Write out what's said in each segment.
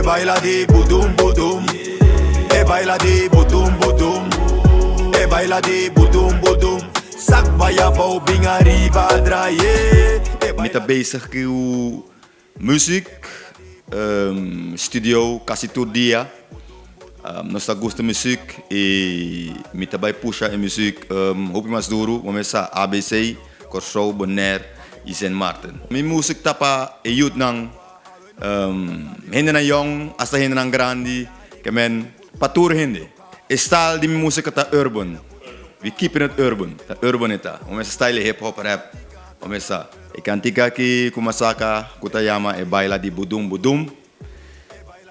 baila di budum budum. E baila di budum budum. E baila di budum budum. Sak baya bou bin ariba draai. Mi ta bezig ku music, studio kasi tur dia. Nos ta gusta music y mi ta bay pusha e music hopi mas duro. Bo mes sa ABC, Kòrsou, Bonaire y Sint Maarten. Mi music ta pa e youthnan, hendenan yong hasta hendenan grandi, ke men pa tur hende. E style di mi musica ta urban. We keeping it urban. Ta urban e ta. Bo mes sa style hip hop, rap. Bo mes sa. E kantika aki ku mi a saka ku ta yama E Baila di Budum Budum.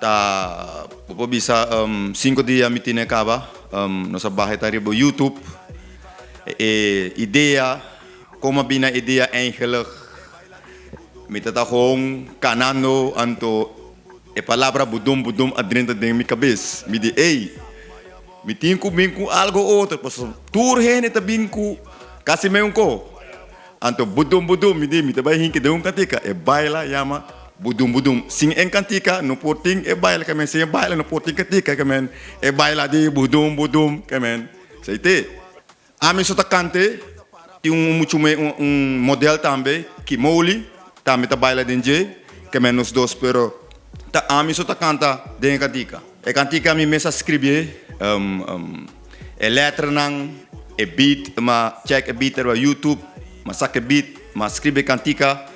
Ta bo por bisa cinco dia mi tine caba. Nos a baha ta riba YouTube. E idea, como a bina idea eigenlijk mi ta ta gewoon canando anto e palabra budum budum a drenta den mi cabes. Mi di ey, mi tin cu bin cu algo otro pasobra tur hende ta bin cu casi meun co. Anto budum budum mi di mi ta bai hinki den un kantika e baila yama budum budum sin en kantika no por tin e baila ke men sin e baila no por tin kantika ke men e baila di budum budum ke men sei te ami so ta kante tin un muchu me un model tambe Kimoli tambe ta baila den dje ke men nos dos pero ta ami so ta kanta den e kantika e kantika mi mes a skribie E letranan, e beat, m'a check e beat riba YouTube, m'a saka e beat, m'a scribi e cantica,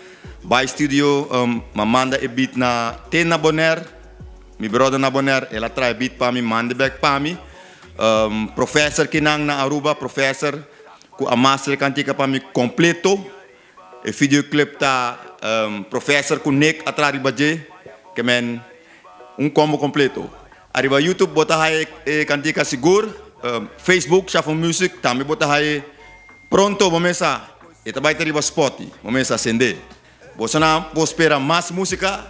bai studio, m'a manda e beat na te na Bonaire, mi brother na Bonaire, el a traha e beat pa mi, manda e bek pa mi. Professor kinan na Aruba, professor cu a master e cantica pa mi completo. E videoclip ta Professor cu Nick a traha riba dje, ke men un combo completo. Ariba YouTube bo ta haya e cantica sigur, Facebook Shafon Music tambe bo ta haya. Pronto bo mesa e ta bay ta riba Spoty, bo mesa sende. Bosonan por spera mas musica,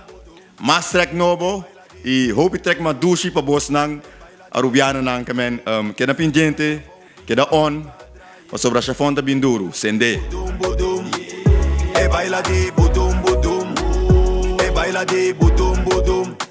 mas track nobo y hopi track mas dushi pa bosnan Arubianonan ke men keda pendiente. Keda on, pasobra Shafon ta bin duru, sende. E baila di budum budum. E baila di budum budum.